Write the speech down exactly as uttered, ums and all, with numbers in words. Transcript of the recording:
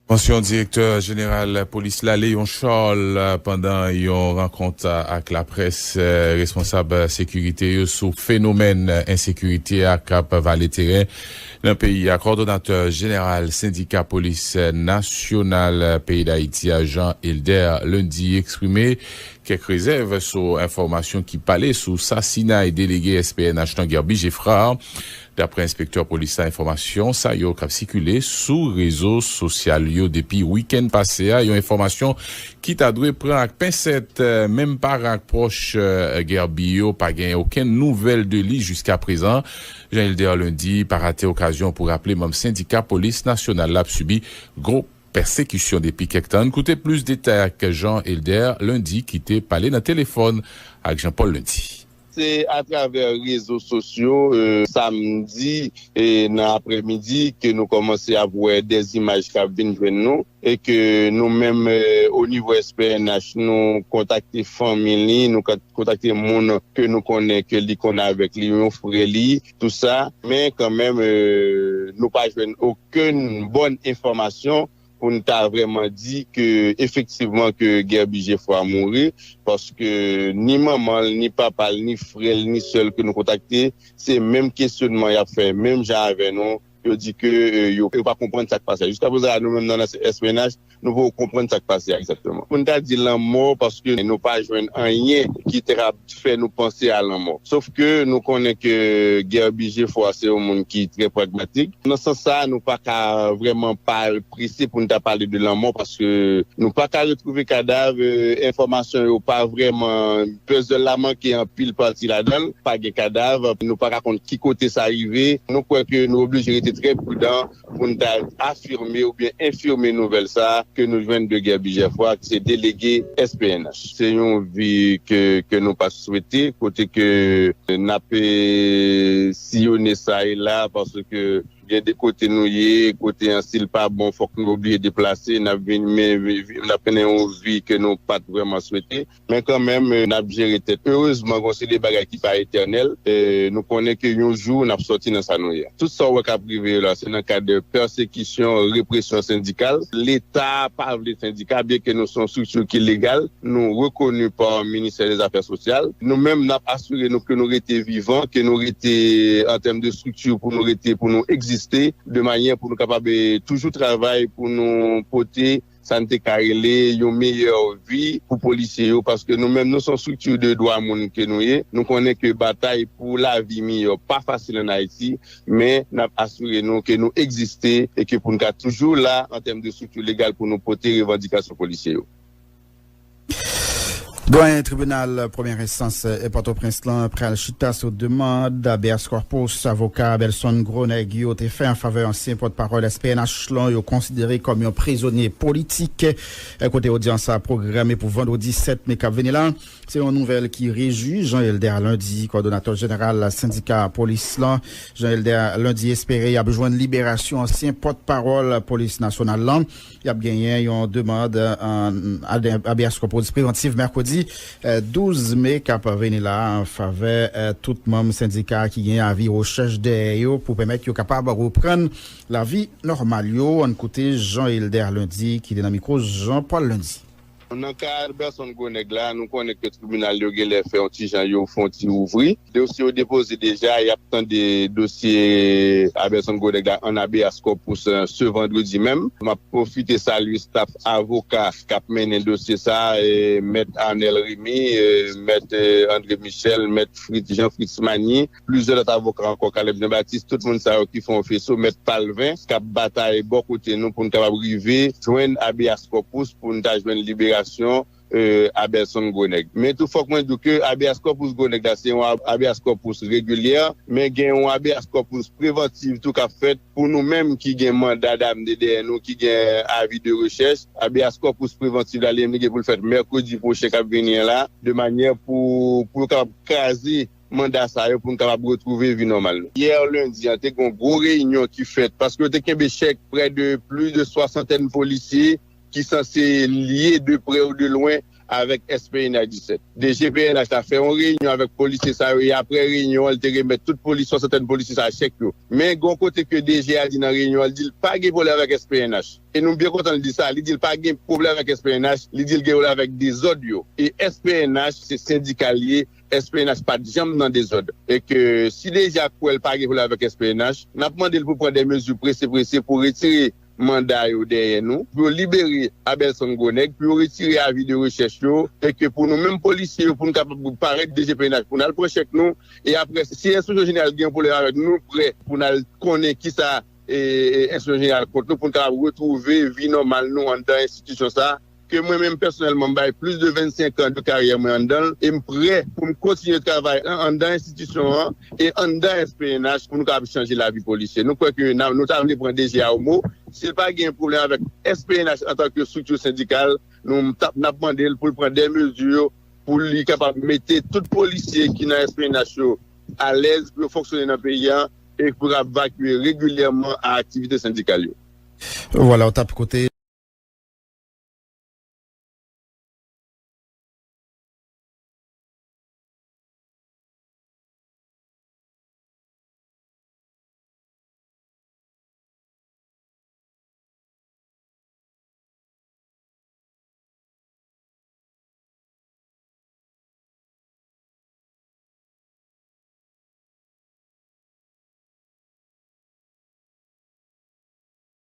Pansyon direktè jeneral polis la, Léon Charles, pandan yon rankont ak laprès, eh, responsab sekirite yo sou fenomèn ensekirite a k ap vale teren nan peyi a. Kòdonatè jeneral sendika polis nasyonal peyi Dayiti a, Jean Elder Lundy, eksprime kèk rezèv sou enfòmasyon ki pale sou sasinay delege S P N H lan, Guerby Geffrard. Daprè enspektè polis la, enfòmasyon sa yo k ap sikile sou rezo sosyal yo depi wikenn pase a, yon enfòmasyon ki ta dwe pran ak pensèt, eh, menm paran ak pwòch, eh, Guerby yo pa gen okenn nouvèl de li jiska prezan. Jean Elder Lundy pa rate okazyon pou raple manm sendika polis nasyonal la ap sibi gwo pèsekisyon depi kèk tan. Ann koute plis detay ak Jean Elder Lundy ki te pale nan telefòn ak Jean Paul Lundy. Se atravè rezo sosyo, eh, samdi, eh, nan aprèmidi ke nou kòmanse ap wè dè imaj k ap vin jwenn nou e ke nou menm, eh, o nivo S P N H, nou kontakte fanmi li, nou ka-, kontakte moun ke nou konnen ke li konn avèk li, yon frè li, tou sa. Men kanmenm, eh, nou pa jwenn okenn bòn enfòmasyon pou n ta vrèman di ke efektivman ke Guerby Geffrard mouri, paske ni manman l, ni papa l, ni frè l, ni sè l ke nou kontakte, se menm kesyonman y ap fè, menm jan avè nou. Yo di ke, eh, yo, yo pa konprann sa k pase. Jiska prezan, nou menm nan S P N H, nou poko konprann sa k pase a egzakteman. Pou n ta di lanmò, paske nou pa jwenn anyen ki te ka fè nou panse a lanmò. Sof ke nou konnen ke Guerby Geffrard se yon moun ki trè pragmatik. Nan sans sa, nou pa ka vrèman pa prese pou n ta pale de lanmò, paske nou pa ka retwouve kadav, eh, enfòmasyon yo pa vrèman, pèzèl la manke anpil pati ladan l, pa gen kadav, nou pa ka konn ki kote sa rive. Nou kwè ke nou oblije rete trè pridan pou n ta afime oubyen enfime nouvèl sa a ke nou jwenn de Guerby Geffrard, ki se delege S P N H. Se yon vi ke, ke nou pa swete, kote ke n ap, eh, siyone sa e la, paske gen de kote nou ye, kote an, si l pa bon, fòk nou oblije deplase, n ap vin, men, vi-, vi-, n ap mennen yon vi ke nou pa t vrèman swete. Men kanmenm, eh, n ap jere tèt. Erezman, gen yon seri de bagay ki pa etènèl. Eh, nou konnen ke yon jou, n ap sòti nan sa nou ye. Tout sa w wè k ap rive yo la, se nan kad de pèsekisyon, represyon sendikal. Leta pa vle sendika, byenke nou se yon estrikti ki legal, nou rekoni pa Ministè dè Zafè Sosyal. Nou menm, n ap asire nou ke nou rete vivan, ke nou rete an tèm de estrikti pou nou rete, pou nou egziste, de manyè pou nou kapab, eh, toujou travay pou nou pote sa n te ka rele yon meyè vi pou polisye yo, paske nou menm, nou se yon estrikti de dwa moun ke nou ye. Nou konnen ke batay pou lavi miyò pa fasil ann Ayiti, men n ap asire nou ke nou egziste e ke pou n ka toujou la an tèm de estrikti legal pou nou pote revandikasyon polisye yo. Dwayen tribinal premyè enstans, eh, Pòtoprens lan pral chita sou demann habeas corpus avoka Abelson Gronèg yo te fè an favè ansyen pòtpawòl S P N H lan, yo konsidere kòm yon prizonye politik, eh, kote odyans sa a pwograme pou vandredi sèt me k ap vini la. Se yon nouvèl ki rejwi Jean Elder Lundy, kòdonatè jeneral sendika polis lan. Jean Elder Lundy espere y ap jwenn liberasyon ansyen pòtpawòl polis nasyonal lan. Y ap genyen yon demann, eh, habeas corpus prevantif mèkredi, eh, douz me k ap vini la an favè, eh, tout manm sendika ki gen avi rechèch dèyè yo pou pèmèt yo kapab reprann lavi nòmal yo. Ann koute Jean Elder Lundy ki te nan mikwo Jean Paul Lundy. Nan ka Abelson Gronèg la, nou konnen ke tribinal yo genlè fè yon ti jan, yo fè yon ti ouvri. Dosye yo depoze deja, y ap tande dosye Abelson Gronèg la an habeas corpus, eh, se vandredi menm. M ap pwofite salye staf avoka k ap mennen dosye sa a, eh, Mèt Arnel Remy, eh, Mèt, eh, André Michel, Mèt Fritz, Jean Fritz Magny, plizyè lòt avoka ankò, Caleb Jean Baptiste, tout moun sa yo ki fè yon feso, Mèt Palvin, k ap batay bò kote nou pou n kapab rive jwenn habeas corpus, pou n ta jwenn liberasyon, eh, Abelson Gronèg. Men tou, fòk mwen di w ke habeas corpus Gronèg la, se yon hab-, habeas corpus regilyè, men gen yon habeas corpus prevantif tou k ap fèt pou nou menm ki gen manda damne dèyè nou, ki gen avi de rechèch. Habeas corpus prevantif la, li menm, li gen pou l fèt mèkredi pwochen k ap vini an la, de manyè pou, pou yo kapab kraze manda sa yo pou n kapab retwouve vi nòmal nou. Yè lendi an, te gen yon gwo reyinyon ki fèt, paske yo te kenbe chèk prè de plis de swasantèn polisye ki sanse lye de prè ou de lwen avèk S P N H disèt. D G P N H la fè yon reyinyon avèk polisye sa yo, e apre reyinyon an, li te remèt tout polis, swasantèn polisye sa a chèk yo. Men gen yon kote ke D G a di nan reyinyon an, li di l pa gen pwoblèm avèk S P N H. E nou byen kontan l di sa, li di l pa gen pwoblèm avèk S P N H, li di l gen pwoblèm avèk dezòd yo. E S P N H, se sendika l ye, S P N H pa t janm nan dezòd. E ke si D G a kwè l pa gen pwoblèm avèk S P N H, n ap mande l pou pran de mezi prese prese pou retire manda yo dèyè nou, pou yo libere Abelson Gronèg, pou yo retire avi de rechèch yo, e ke pou nou menm polisye yo, pou nou kapab parèt D G P N H, pou n al pran chèk nou, e apre, si enspeksyon jeneral gen yon pwoblèm avèk nou, nou prè pou n al konnen kisa e, e, enspeksyon jeneral kont nou, pou n kapab retwouve vi nòmal nou anndan enstitisyon sa a, ke mwen menm pèsonèlman m bay plis de vennsenk an de karyè mwen anndan l, e m prè pou m kontinye travay an- anndan enstitisyon an e anndan S P N H pou nou kapab chanje lavi polisye. Nou kwè ke n a- nou ta vle pran D G a o mo. Si l pa gen pwoblèm avèk S P N H antanke estrikti sendikal, nou t ap- n ap mande l pou l pran de mezi pou li kapab mete tout polisye ki nan S P N H yo alèz pou yo fonksyone nan peyi a e pou yo kapab vakye regilyèman a aktivite sendikal yo. Vwala, w t ap koute